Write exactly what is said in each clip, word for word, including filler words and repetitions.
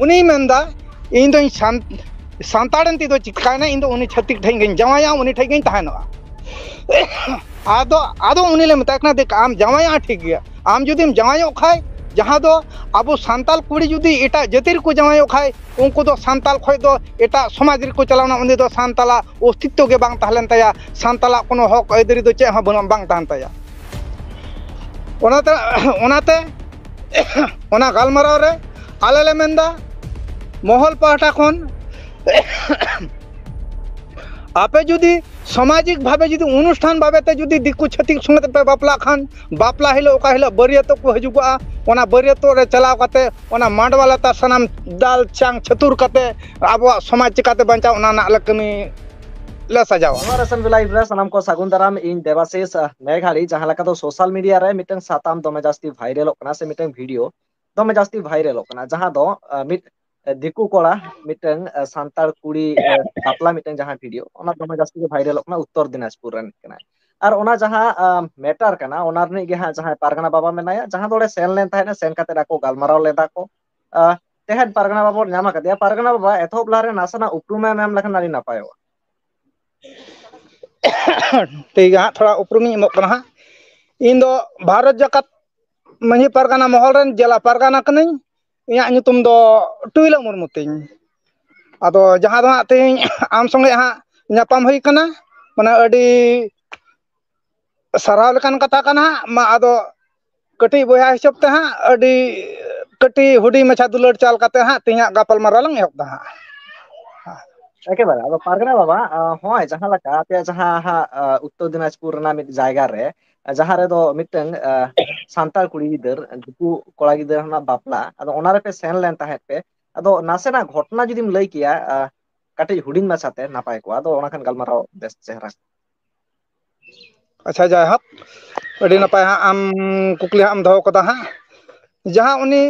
ᱩᱱᱤᱭ ᱢᱮᱱᱫᱟ, "ᱤᱧ ᱫᱚᱧ ᱥᱟᱱ-, ᱥᱟᱱᱛᱟᱲ ᱮᱱᱛᱮ ᱫᱚ ᱪᱤᱠᱟᱭᱱᱟ, ᱤᱧ ᱫᱚ ᱩᱱᱤ ᱪᱷᱟᱹᱛᱤᱠ ᱴᱷᱮᱱ ᱜᱤᱧ ᱡᱟᱶᱟᱭᱟ, ᱩᱱᱤ ᱴᱷᱮᱱ ᱜᱤᱧ ᱛᱟᱦᱮᱱᱚᱜᱼᱟ᱾" ᱟᱫᱚ, ᱟᱫᱚ ᱩᱱᱤ ᱞᱮ ᱢᱮᱛᱟᱭ ᱠᱟᱱᱟ, "ᱫᱮᱠ, ᱟᱢ ᱡᱟᱶᱟᱭᱚᱜᱼᱟ ᱴᱷᱤᱠ ᱜᱮᱭᱟ, ᱟᱢ ᱡᱩᱫᱤᱢ ᱡᱟᱶᱟᱭᱚᱜ ᱠᱷᱟᱡ, ᱡᱟᱦᱟᱸ ᱫᱚ ᱟᱵᱚ ᱥᱟᱱᱛᱟᱞ ᱠᱩᱲᱤ ᱡᱩᱫᱤ ᱮᱴᱟᱜ ᱡᱟᱹᱛᱤ ᱨᱮᱠᱚ ᱡᱟᱶᱟᱭᱚᱜ ᱠᱷᱟᱡ, ᱩᱱᱠᱩ ᱫᱚ ᱥᱟᱱᱛᱟᱞ ᱠᱷᱚᱡ ᱫᱚ ᱮᱴᱟᱜ ᱥᱚᱢᱟᱡᱽ ᱨᱮᱠᱚ ᱪᱟᱞᱟᱣᱱᱟ, ᱩᱱᱤ ᱫᱚ ᱥᱟᱱᱛᱟᱞᱟᱜ ᱚᱥᱛᱤᱛᱛᱚ ᱜᱮ ᱵᱟᱝ ᱛᱟᱦᱮᱸ ᱞᱮᱱ ᱛᱟᱭᱟ, ᱥᱟᱱᱛᱟᱞᱟᱜ ᱠᱳᱱᱳ ᱦᱚᱠ ᱟᱹᱭᱫᱟᱹᱨᱤ ᱫᱚ ᱪᱮᱫ ᱦᱚᱸ ᱵᱟᱹᱱᱩᱜ, ᱵᱟᱝ ᱛᱟᱦᱮᱱ ᱛᱟᱭᱟ᱾" ᱚᱱᱟᱛᱮ, ᱚᱱᱟᱛᱮ ᱚᱱᱟ ᱜᱟᱞᱢᱟᱨᱟᱣ ᱨᱮ ᱟᱞᱮ ᱞᱮ ᱢᱮᱱᱫᱟ, ᱢᱚᱦᱚᱞ ᱯᱟᱦᱴᱟ ᱠᱷᱚᱱ ᱟᱯᱮ ᱡᱩᱫᱤ ᱥᱟᱢᱟᱡᱤᱠ ᱵᱷᱟᱵᱮ ᱡᱩᱫᱤ ᱚᱱᱩᱥᱴᱷᱟᱱ ᱵᱷᱟᱵᱮ ᱛᱮ ᱡᱩᱫᱤ ᱫᱤᱠᱩ ᱪᱷᱟᱹᱛᱤᱠ ᱥᱚᱸᱜᱮ ᱛᱮᱯᱮ ᱵᱟᱯᱞᱟᱜ ᱠᱷᱟᱱ, ᱵᱟᱯᱞᱟ ᱦᱤᱞᱳᱜ ᱚᱠᱟ ᱦᱤᱞᱳᱜ ᱵᱟᱹᱨᱭᱟᱹᱛᱚᱜ ᱠᱚ ᱦᱤᱡᱩᱜᱚᱜᱼᱟ, ᱚᱱᱟ ᱵᱟᱹᱨᱭᱟᱹᱛᱚᱜ ᱨᱮ ᱪᱟᱞᱟᱣ ᱠᱟᱛᱮ ᱚᱱᱟ ᱢᱟᱰᱣᱟ ᱞᱟᱛᱟᱨ ᱥᱟᱱᱟᱢ ᱫᱟᱞ ᱪᱟᱝ ᱪᱷᱟᱹᱛᱩᱨ ᱠᱟᱛᱮ ᱟᱵᱚᱣᱟᱜ ᱥᱚᱢᱟᱡᱽ ᱪᱤᱠᱟᱛᱮ ᱵᱟᱧᱪᱟᱣ, ᱚᱱᱟ ᱨᱮᱱᱟᱜ ᱞᱮ ᱠᱟᱹᱢᱤ ᱞᱮ ᱥᱟᱡᱟᱣᱟ᱾ ᱱᱚᱣᱟ ᱨᱮᱥᱚᱱ ᱞᱟᱭᱤᱵᱷ ᱨᱮ ᱥᱟᱱᱟᱢ ᱠᱚ ᱥᱟᱹᱜᱩᱱ ᱫᱟᱨᱟᱢ᱾ ᱤᱧ ᱫᱮᱵᱟᱥᱤᱥ, ᱟᱦ, ᱢᱮᱜᱷᱟᱲᱤ᱾ ᱡᱟᱦᱟᱸ ᱞᱮᱠᱟ ᱫᱚ ᱥᱳᱥᱟᱞ ᱢᱤᱰᱤᱭᱟ ᱨᱮ ᱢᱤᱫᱴᱟᱝ ᱥᱟᱛᱟᱢ ᱫᱚᱢᱮ ᱡᱟᱹᱥᱛᱤ ᱵᱷᱟᱭᱨᱟᱞᱚᱜ ᱠᱟᱱᱟ, ᱥᱮ ᱢᱤᱫᱴᱟᱝ ᱵᱷᱤᱰᱤᱭᱳ ᱫᱚᱢᱮ ᱡᱟᱹᱥᱛᱤ ᱵᱷᱟᱭᱨᱟᱞᱚᱜ ᱠᱟᱱᱟ, ᱡᱟᱦᱟᱸ ᱫᱚ, ᱟᱦ, ᱢᱤᱫ ᱫᱤᱠᱩ ᱠᱚᱲᱟ ᱢᱤᱫᱴᱟᱝ, ᱟᱦ, ᱥᱟᱱᱛᱟᱲ ᱠᱩᱲᱤ, ᱟᱦ, ᱵᱟᱯᱞᱟ ᱢᱤᱫᱴᱟᱝ ᱡᱟᱦᱟᱸ ᱵᱷᱤᱰᱤᱭᱳ, ᱚᱱᱟ ᱫᱚᱢᱮ ᱡᱟᱹᱥᱛᱤ ᱜᱮ ᱵᱷᱟᱭᱨᱟᱞᱚᱜ ᱠᱟᱱᱟ, ᱩᱛᱛᱚᱨ ᱫᱤᱱᱟᱡᱽᱯᱩᱨ ᱨᱮᱱ ᱠᱟᱱᱟᱭ᱾ ᱟᱨ ᱚᱱᱟ ᱡᱟᱦᱟᱸ, ᱟᱦ, ᱢᱮᱴᱟᱨ ᱠᱟᱱᱟ, ᱚᱱᱟ ᱨᱤᱱᱤᱡ ᱜᱮ ᱦᱟᱸᱜ ᱡᱟᱦᱟᱸᱭ ᱯᱟᱨᱜᱟᱱᱟ ᱵᱟᱵᱟ ᱢᱮᱱᱟᱭᱟ, ᱡᱟᱦᱟᱸ ᱫᱚ ᱚᱸᱰᱮ ᱥᱮᱱ ᱞᱮᱱ ᱛᱟᱦᱮᱸᱫ, ᱥᱮᱱ ᱠᱟᱛᱮ ᱟᱠᱚ ᱜᱟᱞᱢᱟᱨᱟᱣ ᱞᱮᱫᱟ ᱠᱚ᱾ ᱟᱦ, ᱛᱮᱦᱮᱧ ᱯᱟᱨᱜᱟᱱᱟ ᱵᱟᱵᱟ ᱵᱚᱱ ᱧᱟᱢ ᱟᱠᱟᱫᱮᱭᱟ᱾ ᱯᱟᱨᱜᱟᱱᱟ ᱵᱟᱵᱟ, ᱮᱛᱚᱦᱚᱵ ᱞᱟᱦᱟ ᱨᱮ ᱱᱟᱥᱮᱱᱟᱜ ᱩᱯᱨᱩᱢ ᱮᱢ ᱮᱢ ᱞᱮᱠᱷᱟᱱ ᱟᱹᱰᱤ ᱱᱟᱯᱟᱭᱚᱜᱼᱟ᱾ ᱴᱷᱤᱠ ᱜᱮᱭᱟ ᱦᱟᱸᱜ, ᱛᱷᱚᱲᱟ ᱩᱯᱨᱩᱢᱤᱧ ᱮᱢᱚᱜ ᱠᱟᱱᱟ ᱦᱟᱸᱜ᱾ ᱤᱧ ᱫᱚ ᱵᱷᱟᱨᱚᱛ ᱡᱟᱠᱟᱛ ᱢᱟᱹᱡᱷᱤ ᱯᱟᱨᱜᱟᱱᱟ ᱢᱚᱦᱚᱞ ᱨᱮᱱ ᱡᱮᱞᱟ ᱯᱟᱨᱜᱟᱱᱟ ᱠᱟᱹᱱᱟᱹᱧ᱾ ᱤᱧᱟᱹᱜ ᱧᱩᱛᱩᱢ ᱫᱚ ᱴᱩᱭᱞᱟᱹ ᱢᱩᱨᱢᱩ ᱛᱤᱧ᱾ ᱟᱫᱚ ᱡᱟᱦᱟᱸ ᱫᱚ ᱦᱟᱸᱜ ᱛᱮᱦᱮᱧ ᱟᱢ ᱥᱚᱸᱜᱮ ᱦᱟᱸᱜ ᱧᱟᱯᱟᱢ ᱦᱩᱭ ᱠᱟᱱᱟ, ᱢᱟᱱᱮ ᱟᱹᱰᱤ ᱥᱟᱨᱦᱟᱣ ᱞᱮᱠᱟᱱ ᱠᱟᱛᱷᱟ ᱠᱟᱱᱟ ᱦᱟᱸᱜ᱾ ᱢᱟ ᱟᱫᱚ ᱠᱟᱹᱴᱤᱡ ᱵᱚᱭᱦᱟ ᱦᱤᱥᱟᱹᱵ ᱛᱮ ᱦᱟᱸᱜ ᱟᱹᱰᱤ ᱠᱟᱹᱴᱤᱡ ᱦᱩᱰᱤᱧ ᱢᱟᱪᱷᱟ ᱫᱩᱞᱟᱹᱲ ᱪᱟᱞ ᱠᱟᱛᱮ ᱦᱟᱸᱜ ᱛᱮᱦᱮᱧᱟᱜ ᱜᱟᱯᱟᱞ ᱢᱟᱨᱟᱣ ᱞᱟᱝ ᱮᱦᱚᱵ ᱫᱟ ᱦᱟᱸᱜ᱾ ᱮᱠᱮᱵᱟᱨᱮ᱾ ᱟᱫᱚ ᱯᱟᱨᱜᱟᱱᱟ ᱵᱟᱵᱟ, ᱟᱸ, ᱦᱚᱸᱜᱼᱚᱭ ᱡᱟᱦᱟᱸ ᱞᱮᱠᱟ ᱟᱯᱮᱭᱟᱜ ᱡᱟᱦᱟᱸ ᱦᱟᱸᱜ, ᱟᱸ, ᱩᱛᱛᱚᱨ ᱫᱤᱱᱟᱡᱽᱯᱩᱨ ᱨᱮᱱᱟᱜ ᱢᱤᱫ ᱡᱟᱭᱜᱟ ᱨᱮ, ᱟᱸ, ᱡᱟᱦᱟᱸ ᱨᱮᱫᱚ ᱢᱤᱫᱴᱟᱝ, ᱟᱸ, ᱥᱟᱱᱛᱟᱲ ᱠᱩᱲᱤ ᱜᱤᱫᱟᱹᱨ ᱫᱤᱠᱩ ᱠᱚᱲᱟ ᱜᱤᱫᱟᱹᱨ ᱨᱮᱱᱟᱜ ᱵᱟᱯᱞᱟ, ᱟᱫᱚ ᱚᱱᱟ ᱨᱮᱯᱮ ᱥᱮᱱ ᱞᱮᱱ ᱛᱟᱦᱮᱸᱫ ᱯᱮ, ᱟᱫᱚ ᱱᱟᱥᱮᱱᱟᱜ ᱜᱷᱚᱴᱚᱱᱟ ᱡᱩᱫᱤᱢ ᱞᱟᱹᱭ ᱠᱮᱭᱟ, ᱟᱸ, ᱠᱟᱹᱴᱤᱡ ᱦᱩᱰᱤᱧ ᱢᱟᱪᱷᱟᱛᱮ ᱱᱟᱯᱟᱭ ᱠᱚᱜᱼᱟ, ᱟᱫᱚ ᱚᱱᱟ ᱠᱷᱟᱱ ᱜᱟᱞᱢᱟᱨᱟᱣ ᱵᱮᱥ ᱪᱮᱦᱨᱟ᱾ ᱟᱪᱪᱷᱟ, ᱡᱟᱭᱦᱳᱠ, ᱟᱹᱰᱤ ᱱᱟᱯᱟᱭ ᱦᱟᱸᱜ ᱟᱢ ᱠᱩᱠᱞᱤ ᱦᱟᱸᱜ ᱮᱢ ᱫᱚᱦᱚ ᱠᱟᱫᱟ ᱦᱟᱸᱜ᱾ ᱡᱟᱦᱟᱸ ᱩᱱᱤ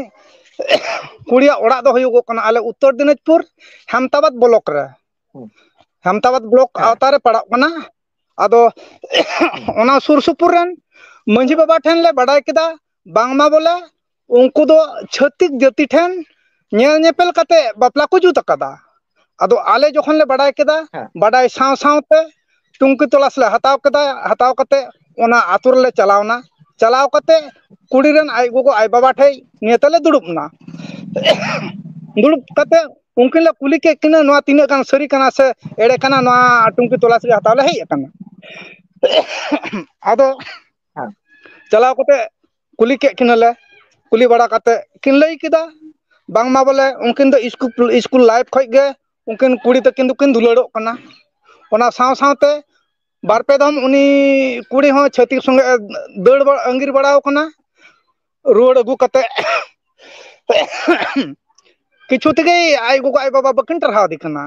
ᱠᱩᱲᱤᱭᱟᱜ ᱚᱲᱟᱜ ᱫᱚ ᱦᱩᱭᱩᱜᱚᱜ ᱠᱟᱱᱟ ᱟᱞᱮ ᱩᱛᱛᱚᱨ ᱫᱤᱱᱟᱡᱽᱯᱩᱨ ᱦᱮᱢᱛᱟᱵᱟᱫᱽ ᱵᱞᱚᱠ ᱨᱮ, ᱦᱩᱸ᱾ ᱦᱮᱢᱛᱟᱵᱟᱫᱽ ᱵᱞᱚᱠ ᱦᱮᱸ᱾ ᱟᱣᱛᱟ ᱨᱮ ᱯᱟᱲᱟᱜ ᱠᱟᱱᱟ᱾ ᱟᱫᱚ ᱦᱩᱸ᱾ ᱚᱱᱟ ᱥᱩᱨ ᱥᱩᱯᱩᱨ ᱨᱮᱱ ᱢᱟᱹᱡᱷᱤ ᱵᱟᱵᱟ ᱴᱷᱮᱱ ᱞᱮ ᱵᱟᱰᱟᱭ ᱠᱮᱫᱟ, ᱵᱟᱝᱢᱟ ᱵᱚᱞᱮ ᱩᱱᱠᱩ ᱫᱚ ᱪᱷᱟᱹᱛᱤᱠ ᱡᱟᱹᱛᱤ ᱴᱷᱮᱱ ᱧᱮᱞ ᱧᱮᱯᱮᱞ ᱠᱟᱛᱮ ᱵᱟᱯᱞᱟ ᱠᱚ ᱡᱩᱛ ᱟᱠᱟᱫᱟ᱾ ᱟᱫᱚ ᱟᱞᱮ ᱡᱚᱠᱷᱚᱱ ᱞᱮ ᱵᱟᱰᱟᱭ ᱠᱮᱫᱟ, ᱦᱮᱸ᱾ ᱵᱟᱰᱟᱭ ᱥᱟᱶ ᱥᱟᱶᱛᱮ ᱴᱩᱝᱠᱤ ᱛᱚᱞᱟᱥ ᱞᱮ ᱦᱟᱛᱟᱣ ᱠᱮᱫᱟ᱾ ᱦᱟᱛᱟᱣ ᱠᱟᱛᱮ ᱚᱱᱟ ᱟᱛᱳ ᱨᱮᱞᱮ ᱪᱟᱞᱟᱣᱱᱟ᱾ ᱪᱟᱞᱟᱣ ᱠᱟᱛᱮ ᱠᱩᱲᱤ ᱨᱮᱱ ᱟᱡ ᱜᱚᱜᱚ ᱟᱡ ᱵᱟᱵᱟ ᱴᱷᱮᱡ ᱱᱤᱭᱟᱹ ᱛᱮᱞᱮ ᱫᱩᱲᱩᱵ ᱮᱱᱟ᱾ ᱫᱩᱲᱩᱵ ᱠᱟᱛᱮ ᱩᱱᱠᱤᱱ ᱞᱮ ᱠᱩᱞᱤ ᱠᱮᱫ ᱠᱤᱱᱟ, ᱱᱚᱣᱟ ᱛᱤᱱᱟᱹᱜ ᱜᱟᱱ ᱥᱟᱹᱨᱤ ᱠᱟᱱᱟ ᱥᱮ ᱮᱲᱮ ᱠᱟᱱᱟ, ᱱᱚᱣᱟ ᱴᱩᱝᱠᱤ ᱛᱚᱞᱟᱥ ᱜᱮ ᱦᱟᱛᱟᱣ ᱞᱮ ᱦᱮᱡ ᱟᱠᱟᱱᱟ᱾ ᱟᱫᱚ ᱦᱮᱸ᱾ ᱪᱟᱞᱟᱣ ᱠᱟᱛᱮ ᱠᱩᱞᱤ ᱠᱮᱫ ᱠᱤᱱᱟᱞᱮ᱾ ᱠᱩᱞᱤ ᱵᱟᱲᱟ ᱠᱟᱛᱮ ᱠᱤᱱ ᱞᱟᱹᱭ ᱠᱮᱫᱟ, ᱵᱟᱝᱢᱟ ᱵᱚᱞᱮ ᱩᱱᱠᱤᱱ ᱫᱚ ᱤᱥᱠᱩᱞ, ᱤᱥᱠᱩᱞ ᱞᱟᱭᱤᱯᱷ ᱠᱷᱚᱡ ᱜᱮ ᱩᱱᱠᱤᱱ ᱠᱩᱲᱤ ᱛᱟᱹᱠᱤᱱ ᱫᱚᱠᱤᱱ ᱫᱩᱞᱟᱹᱲᱚᱜ ᱠᱟᱱᱟ᱾ ᱚᱱᱟ ᱥᱟᱶ ᱥᱟᱶᱛᱮ ᱵᱟᱨ ᱯᱮ ᱫᱷᱚᱢ ᱩᱱᱤ ᱠᱩᱲᱤ ᱦᱚᱸ ᱪᱷᱟᱹᱛᱤᱠ ᱥᱚᱸᱜᱮ ᱫᱟᱹᱲ ᱵᱟ-, ᱟᱸᱜᱤᱨ ᱵᱟᱲᱟᱣ ᱠᱟᱱᱟ᱾ ᱨᱩᱣᱟᱹᱲ ᱟᱹᱜᱩ ᱠᱟᱛᱮ ᱠᱤᱪᱷᱩ ᱛᱮᱜᱮ ᱟᱡ ᱜᱚᱜᱚ ᱟᱡ ᱵᱟᱵᱟ ᱵᱟᱹᱠᱤᱱ ᱴᱟᱨᱦᱟᱣ ᱫᱮ ᱠᱟᱱᱟ᱾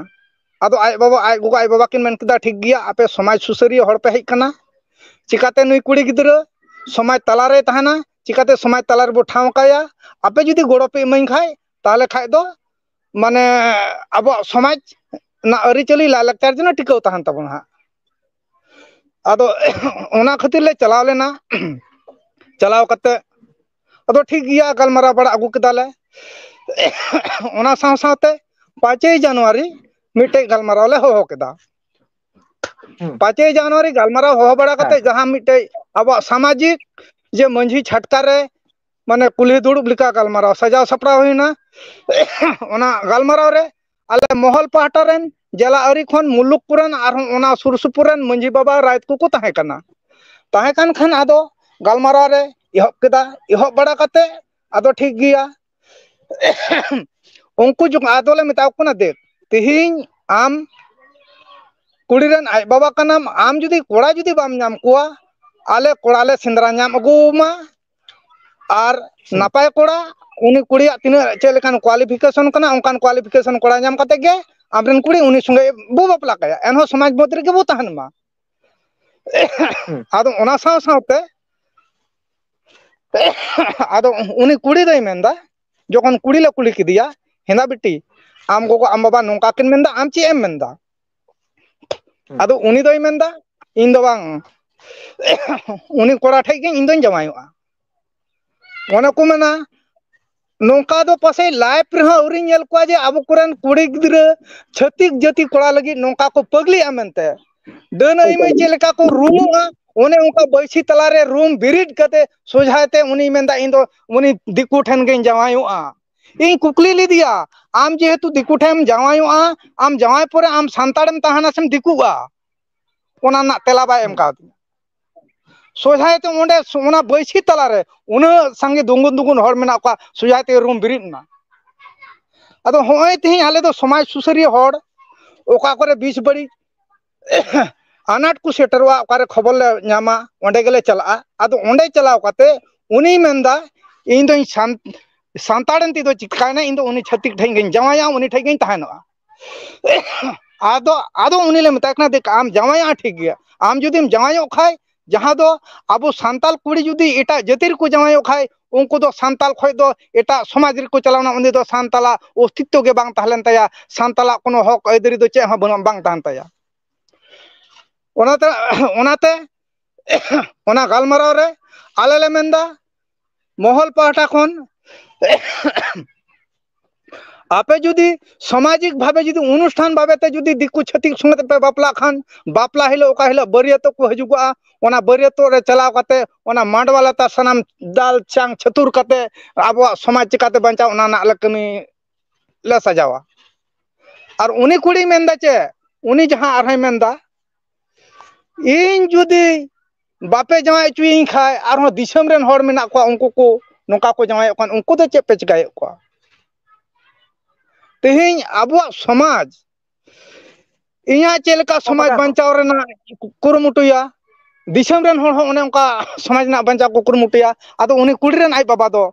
ᱟᱫᱚ ᱟᱡ ᱵᱟᱵᱟ, ᱟᱡ ᱜᱚᱜᱚ ᱟᱡ ᱵᱟᱵᱟ ᱠᱤᱱ ᱢᱮᱱ ᱠᱮᱫᱟ, "ᱴᱷᱤᱠ ᱜᱮᱭᱟ, ᱟᱯᱮ ᱥᱚᱢᱟᱡᱽ ᱥᱩᱥᱟᱹᱨᱤᱭᱟᱹ ᱦᱚᱲ ᱯᱮ ᱦᱮᱡ ᱠᱟᱱᱟ, ᱪᱤᱠᱟᱛᱮ ᱱᱩᱭ ᱠᱩᱲᱤ ᱜᱤᱫᱽᱨᱟᱹ ᱥᱚᱢᱟᱡᱽ ᱛᱟᱞᱟᱨᱮᱭ ᱛᱟᱦᱮᱱᱟ, ᱪᱤᱠᱟᱛᱮ ᱥᱚᱢᱟᱡᱽ ᱛᱟᱞᱟ ᱨᱮᱵᱚ ᱴᱷᱟᱶ ᱠᱟᱭᱟ? ᱟᱯᱮ ᱡᱩᱫᱤ ᱜᱚᱲᱚ ᱯᱮ ᱤᱢᱟᱹᱧ ᱠᱷᱟᱡ, ᱛᱟᱦᱚᱞᱮ ᱠᱷᱟᱡ ᱫᱚ ᱢᱟᱱᱮ ᱟᱵᱚᱣᱟᱜ ᱥᱚᱢᱟᱡᱽ ᱨᱮᱱᱟᱜ ᱟᱹᱨᱤᱪᱟᱹᱞᱤ ᱞᱟᱭᱼᱞᱟᱠᱪᱟᱨ ᱡᱮᱱᱚ ᱴᱤᱠᱟᱹᱣ ᱛᱟᱦᱮᱱ ᱛᱟᱵᱚᱱᱟ ᱦᱟᱸᱜ᱾" ᱟᱫᱚ ᱚᱱᱟ ᱠᱷᱟᱹᱛᱤᱨ ᱞᱮ ᱪᱟᱞᱟᱣ ᱞᱮᱱᱟ᱾ ᱪᱟᱞᱟᱣ ᱠᱟᱛᱮ ᱟᱫᱚ ᱴᱷᱤᱠ ᱜᱮᱭᱟ, ᱜᱟᱞᱢᱟᱨᱟᱣ ᱵᱟᱲᱟ ᱟᱹᱜᱩ ᱠᱮᱫᱟᱞᱮ᱾ ᱚᱱᱟ ᱥᱟᱶ ᱥᱟᱶᱛᱮ ᱯᱟᱸᱪᱮᱭ ᱡᱟᱱᱩᱣᱟᱨᱤ ᱢᱤᱫᱴᱮᱡ ᱜᱟᱞᱢᱟᱨᱟᱣ ᱞᱮ ᱦᱚᱦᱚ ᱠᱮᱫᱟ᱾ ᱦᱩᱸ᱾ ᱯᱟᱸᱪᱮᱭ ᱡᱟᱱᱩᱣᱟᱨᱤ ᱜᱟᱞᱢᱟᱨᱟᱣ ᱦᱚᱦᱚ ᱵᱟᱲᱟ ᱠᱟᱛᱮ ᱦᱮᱸ᱾ ᱡᱟᱦᱟᱸ ᱢᱤᱫᱴᱮᱡ ᱟᱵᱚᱣᱟᱜ ᱥᱟᱢᱟᱡᱤᱠ ᱡᱮ ᱢᱟᱹᱡᱷᱤ ᱪᱷᱟᱴᱠᱟ ᱨᱮ ᱢᱟᱱᱮ ᱠᱩᱞᱦᱤ ᱫᱩᱲᱩᱵ ᱞᱮᱠᱟ ᱜᱟᱞᱢᱟᱨᱟᱣ ᱥᱟᱡᱟᱣ ᱥᱟᱯᱲᱟᱣ ᱦᱩᱭᱱᱟ᱾ ᱚᱱᱟ ᱜᱟᱞᱢᱟᱨᱟᱣ ᱨᱮ ᱟᱞᱮ ᱢᱚᱦᱚᱞ ᱯᱟᱦᱴᱟ ᱨᱮᱱ, ᱡᱮᱞᱟ ᱟᱹᱨᱤ ᱠᱷᱚᱱ, ᱢᱩᱞᱩᱠ ᱠᱚᱨᱮᱱ, ᱟᱨᱦᱚᱸ ᱚᱱᱟ ᱥᱩᱨ ᱥᱩᱯᱩᱨ ᱨᱮᱱ ᱢᱟᱹᱡᱷᱤ ᱵᱟᱵᱟ, ᱨᱟᱭᱛ ᱠᱚᱠᱚ ᱛᱟᱦᱮᱸ ᱠᱟᱱᱟ᱾ ᱛᱟᱦᱮᱸ ᱠᱟᱱ ᱠᱷᱟᱱ ᱟᱫᱚ ᱜᱟᱞᱢᱟᱨᱟᱣ ᱨᱮ ᱮᱦᱚᱵ ᱠᱮᱫᱟ᱾ ᱮᱦᱚᱵ ᱵᱟᱲᱟ ᱠᱟᱛᱮ ᱟᱫᱚ ᱴᱷᱤᱠ ᱜᱮᱭᱟ, ᱩᱱᱠᱩ ᱡᱚᱠᱷᱚᱱ ᱟᱫᱚᱞᱮ ᱢᱮᱛᱟ ᱠᱚ ᱠᱟᱱᱟ, "ᱫᱮᱠ, ᱛᱤᱦᱤᱧ ᱟᱢ ᱠᱩᱲᱤ ᱨᱮᱱ ᱟᱡ ᱵᱟᱵᱟ ᱠᱟᱱᱟᱢ, ᱟᱢ ᱡᱩᱫᱤ ᱠᱚᱲᱟ ᱡᱩᱫᱤ ᱵᱟᱢ ᱧᱟᱢ ᱠᱚᱣᱟ, ᱟᱞᱮ ᱠᱚᱲᱟ ᱞᱮ ᱥᱮᱸᱫᱽᱨᱟ ᱧᱟᱢ ᱟᱹᱜᱩᱣᱟᱢᱟ, ᱟᱨ ᱦᱩᱸ᱾ ᱱᱟᱯᱟᱭ ᱠᱚᱲᱟ, ᱩᱱᱤ ᱠᱩᱲᱤᱭᱟᱜ ᱛᱤᱱᱟᱹᱜ ᱪᱮᱫ ᱞᱮᱠᱟᱱ ᱠᱳᱣᱟᱞᱤᱯᱷᱤᱠᱮᱥᱚᱱ ᱠᱟᱱᱟ, ᱚᱱᱠᱟᱱ ᱠᱳᱣᱟᱞᱤᱯᱷᱤᱠᱮᱥᱚᱱ ᱠᱚᱲᱟ ᱧᱟᱢ ᱠᱟᱛᱮ ᱜᱮ ᱟᱢᱨᱮᱱ ᱠᱩᱲᱤ ᱩᱱᱤ ᱥᱚᱸᱜᱮ ᱵᱚ ᱵᱟᱯᱞᱟ ᱠᱟᱭᱟ, ᱮᱱᱦᱚᱸ ᱥᱚᱢᱟᱡᱽ ᱢᱚᱫᱽᱫᱷᱮ ᱨᱮᱜᱮ ᱵᱚ ᱛᱟᱦᱮᱱ ᱢᱟ᱾" ᱦᱩᱸ᱾ ᱟᱫᱚ ᱚᱱᱟ ᱥᱟᱶ ᱥᱟᱶᱛᱮ ᱟᱫᱚ ᱩᱱᱤ ᱠᱩᱲᱤ ᱫᱚᱭ ᱢᱮᱱᱫᱟ, ᱡᱚᱠᱷᱚᱱ ᱠᱩᱲᱤ ᱞᱮ ᱠᱩᱞᱤ ᱠᱮᱫᱮᱭᱟ, "ᱦᱮᱸᱫᱟ ᱵᱤᱴᱤ, ᱟᱢ ᱜᱚᱜᱚ ᱟᱢ ᱵᱟᱵᱟ ᱱᱚᱝᱠᱟ ᱠᱤᱱ ᱢᱮᱱᱫᱟ, ᱟᱢ ᱪᱮᱫ ᱮᱢ ᱢᱮᱱᱫᱟ?" ᱦᱩᱸ᱾ ᱟᱫᱚ ᱩᱱᱤ ᱫᱚᱭ ᱢᱮᱱᱫᱟ, "ᱤᱧ ᱫᱚ ᱵᱟᱝ, ᱩᱱᱤ ᱠᱚᱲᱟ ᱴᱷᱮᱡ ᱜᱮ ᱤᱧ ᱫᱚᱧ ᱡᱟᱶᱟᱭᱚᱜᱼᱟ᱾" ᱚᱱᱮ ᱠᱚ ᱢᱮᱱᱟ, ᱱᱚᱝᱠᱟ ᱫᱚ ᱯᱟᱥᱮᱡ live ᱨᱮᱦᱚᱸ ᱟᱹᱣᱨᱤᱧ ᱧᱮᱞ ᱠᱚᱣᱟ ᱡᱮ ᱟᱵᱚ ᱠᱚᱨᱮᱱ ᱠᱩᱲᱤ ᱜᱤᱫᱽᱨᱟᱹ ᱪᱷᱟᱹᱛᱤᱠ ᱡᱟᱹᱛᱤ ᱠᱚᱲᱟ ᱞᱟᱹᱜᱤᱫ ᱱᱚᱝᱠᱟ ᱠᱚ ᱯᱟᱹᱜᱽᱞᱤᱜᱼᱟ ᱢᱮᱱᱛᱮ᱾ ᱰᱟᱹᱱ ᱟᱹᱭᱢᱟᱹᱭ ᱪᱮᱫ ᱞᱮᱠᱟ ᱠᱚ ᱨᱩᱢᱩᱜᱼᱟ, ᱚᱱᱮ ᱚᱱᱠᱟ ᱵᱟᱹᱭᱥᱤ ᱛᱟᱞᱟᱨᱮ ᱨᱩᱢ ᱵᱤᱨᱤᱫ ᱠᱟᱛᱮ ᱥᱚᱡᱷᱟᱭ ᱛᱮ ᱩᱱᱤ ᱢᱮᱱᱫᱟ, "ᱤᱧ ᱫᱚ ᱩᱱᱤ ᱫᱤᱠᱩ ᱴᱷᱮᱱ ᱜᱤᱧ ᱡᱟᱶᱟᱭᱚᱜᱼᱟ᱾" ᱤᱧ ᱠᱩᱠᱞᱤ ᱞᱮᱫᱮᱭᱟ, "ᱟᱢ ᱡᱮᱦᱮᱛᱩ ᱫᱤᱠᱩ ᱴᱷᱮᱱ ᱡᱟᱶᱟᱭᱚᱜᱼᱟ, ᱟᱢ ᱡᱟᱶᱟᱭ ᱯᱚᱨᱮ ᱟᱢ ᱥᱟᱱᱛᱟᱲᱮᱢ ᱛᱟᱦᱮᱱᱟ ᱥᱮᱢ ᱫᱤᱠᱩᱜᱼᱟ?" ᱚᱱᱟ ᱨᱮᱱᱟᱜ ᱛᱮᱞᱟ ᱵᱟᱭ ᱮᱢ ᱠᱟᱣᱫᱤᱧᱟ᱾ ᱥᱚᱡᱷᱟᱭ ᱛᱮ ᱚᱸᱰᱮ ᱚᱱᱟ ᱵᱟᱹᱭᱥᱤ ᱛᱟᱞᱟᱨᱮ ᱩᱱᱟᱹᱜ ᱥᱟᱸᱜᱮ ᱫᱩᱸᱜᱩᱱ ᱫᱩᱸᱜᱩᱱ ᱦᱚᱲ ᱢᱮᱱᱟᱜ ᱠᱚᱣᱟ, ᱥᱚᱡᱷᱟᱭ ᱛᱮ ᱨᱩᱢ ᱵᱤᱨᱤᱫ ᱮᱱᱟ᱾ ᱟᱫᱚ ᱦᱚᱸᱜᱼᱚᱭ ᱛᱮᱦᱮᱧ ᱟᱞᱮ ᱫᱚ ᱥᱚᱢᱟᱡᱽ ᱥᱩᱥᱟᱹᱨᱤᱭᱟᱹ ᱦᱚᱲ, ᱚᱠᱟ ᱠᱚᱨᱮ ᱵᱤᱥ ᱵᱟᱹᱲᱤᱡ ᱟᱱᱟᱴ ᱠᱚ ᱥᱮᱴᱮᱨᱚᱜᱼᱟ, ᱚᱠᱟᱨᱮ ᱠᱷᱚᱵᱚᱨ ᱞᱮ ᱧᱟᱢᱟ, ᱚᱸᱰᱮ ᱜᱮᱞᱮ ᱪᱟᱞᱟᱜᱼᱟ᱾ ᱟᱫᱚ ᱚᱸᱰᱮ ᱪᱟᱞᱟᱣ ᱠᱟᱛᱮ ᱩᱱᱤᱭ ᱢᱮᱱᱫᱟ, "ᱤᱧ ᱫᱚᱧ ᱥᱟᱱ-, ᱥᱟᱱᱛᱟᱲ ᱮᱱ ᱛᱮᱫᱚ ᱪᱤᱠᱟᱭᱱᱟ, ᱤᱧ ᱫᱚ ᱩᱱᱤ ᱪᱷᱟᱹᱛᱤᱠ ᱴᱷᱮᱱ ᱜᱤᱧ ᱡᱟᱶᱟᱭᱟ, ᱩᱱᱤ ᱴᱷᱮᱱ ᱜᱤᱧ ᱛᱟᱦᱮᱱᱚᱜᱼᱟ᱾" ᱟᱫᱚ, ᱟᱫᱚ ᱩᱱᱤ ᱞᱮ ᱢᱮᱛᱟᱭ ᱠᱟᱱᱟ, "ᱫᱮᱠ, ᱟᱢ ᱡᱟᱶᱟᱭᱚᱜᱼᱟ ᱴᱷᱤᱠ ᱜᱮᱭᱟ, ᱟᱢ ᱡᱩᱫᱤᱢ ᱡᱟᱶᱟᱭᱚᱜ ᱠᱷᱟᱡ, ᱡᱟᱦᱟᱸ ᱫᱚ ᱟᱵᱚ ᱥᱟᱱᱛᱟᱞ ᱠᱩᱲᱤ ᱡᱩᱫᱤ ᱮᱴᱟᱜ ᱡᱟᱹᱛᱤ ᱨᱮᱠᱚ ᱡᱟᱶᱟᱭᱚᱜ ᱠᱷᱟᱡ, ᱩᱱᱠᱩ ᱫᱚ ᱥᱟᱱᱛᱟᱞ ᱠᱷᱚᱡ ᱫᱚ ᱮᱴᱟᱜ ᱥᱚᱢᱟᱡᱽ ᱨᱮᱠᱚ ᱪᱟᱞᱟᱣᱱᱟ, ᱩᱱᱤ ᱫᱚ ᱥᱟᱱᱛᱟᱞᱟᱜ ᱚᱥᱛᱤᱛᱛᱚ ᱜᱮ ᱵᱟᱝ ᱛᱟᱦᱮᱸ ᱞᱮᱱ ᱛᱟᱭᱟ, ᱥᱟᱱᱛᱟᱞᱟᱜ ᱠᱳᱱᱳ ᱦᱚᱠ ᱟᱹᱭᱫᱟᱹᱨᱤ ᱫᱚ ᱪᱮᱫ ᱦᱚᱸ ᱵᱟᱹᱱᱩᱜ, ᱵᱟᱝ ᱛᱟᱦᱮᱱ ᱛᱟᱭᱟ᱾" ᱚᱱᱟᱛᱮ, ᱚᱱᱟᱛᱮ ᱚᱱᱟ ᱜᱟᱞᱢᱟᱨᱟᱣ ᱨᱮ ᱟᱞᱮ ᱞᱮ ᱢᱮᱱᱫᱟ, ᱢᱚᱦᱚᱞ ᱯᱟᱦᱴᱟ ᱠᱷᱚᱱ ᱟᱯᱮ ᱡᱩᱫᱤ ᱥᱟᱢᱟᱡᱤᱠ ᱵᱷᱟᱵᱮ ᱡᱩᱫᱤ ᱚᱱᱩᱥᱴᱷᱟᱱ ᱵᱷᱟᱵᱮ ᱛᱮ ᱡᱩᱫᱤ ᱫᱤᱠᱩ ᱪᱷᱟᱹᱛᱤᱠ ᱥᱚᱸᱜᱮ ᱛᱮᱯᱮ ᱵᱟᱯᱞᱟᱜ ᱠᱷᱟᱱ, ᱵᱟᱯᱞᱟ ᱦᱤᱞᱳᱜ ᱚᱠᱟ ᱦᱤᱞᱳᱜ ᱵᱟᱹᱨᱭᱟᱹᱛᱚᱜ ᱠᱚ ᱦᱤᱡᱩᱜᱚᱜᱼᱟ, ᱚᱱᱟ ᱵᱟᱹᱨᱭᱟᱹᱛᱚᱜ ᱨᱮ ᱪᱟᱞᱟᱣ ᱠᱟᱛᱮ ᱚᱱᱟ ᱢᱟᱰᱣᱟ ᱞᱟᱛᱟᱨ ᱥᱟᱱᱟᱢ ᱫᱟᱞ ᱪᱟᱝ ᱪᱷᱟᱹᱛᱩᱨ ᱠᱟᱛᱮ ᱟᱵᱚᱣᱟᱜ ᱥᱚᱢᱟᱡᱽ ᱪᱤᱠᱟᱛᱮ ᱵᱟᱧᱪᱟᱣ, ᱚᱱᱟ ᱨᱮᱱᱟᱜ ᱞᱮ ᱠᱟᱹᱢᱤ ᱞᱮ ᱥᱟᱡᱟᱣᱟ᱾ ᱟᱨ ᱩᱱᱤ ᱠᱩᱲᱤᱭ ᱢᱮᱱᱫᱟ ᱪᱮᱫ, ᱩᱱᱤ ᱡᱟᱦᱟᱸ ᱟᱨᱦᱚᱸᱭ ᱢᱮᱱᱫᱟ, ᱤᱧ ᱡᱩᱫᱤ ᱵᱟᱯᱮ ᱡᱟᱶᱟᱭ ᱦᱚᱪᱚᱭᱤᱧ ᱠᱷᱟᱡ, ᱟᱨᱦᱚᱸ ᱫᱤᱥᱚᱢ ᱨᱮᱱ ᱦᱚᱲ ᱢᱮᱱᱟᱜ ᱠᱚᱣᱟ, ᱩᱱᱠᱩ ᱠᱚ ᱱᱚᱝᱠᱟ ᱠᱚ ᱡᱟᱶᱟᱭᱚᱜ ᱠᱟᱱ, ᱩᱱᱠᱩ ᱫᱚ ᱪᱮᱫ ᱯᱮ ᱪᱤᱠᱟᱹᱭᱮᱫ ᱠᱚᱣᱟ? ᱛᱮᱦᱮᱧ ᱟᱵᱚᱣᱟᱜ ᱥᱚᱢᱟᱡᱽ ᱤᱧᱟᱹᱜ ᱪᱮᱫ ᱞᱮᱠᱟ ᱥᱚᱢᱟᱡᱽ ᱵᱟᱧᱪᱟᱣ ᱨᱮᱱᱟᱜ ᱠᱩᱨᱩᱢᱩᱴᱩᱭᱟ, ᱫᱤᱥᱚᱢ ᱨᱮᱱ ᱦᱚᱲ ᱦᱚᱸ ᱚᱱᱮ ᱚᱱᱠᱟ ᱥᱚᱢᱟᱡᱽ ᱨᱮᱱᱟᱜ ᱵᱟᱧᱪᱟᱣ ᱠᱚ ᱠᱩᱨᱩᱢᱩᱴᱩᱭᱟ᱾ ᱟᱫᱚ ᱩᱱᱤ ᱠᱩᱲᱤ ᱨᱮᱱ ᱟᱡ ᱵᱟᱵᱟ ᱫᱚ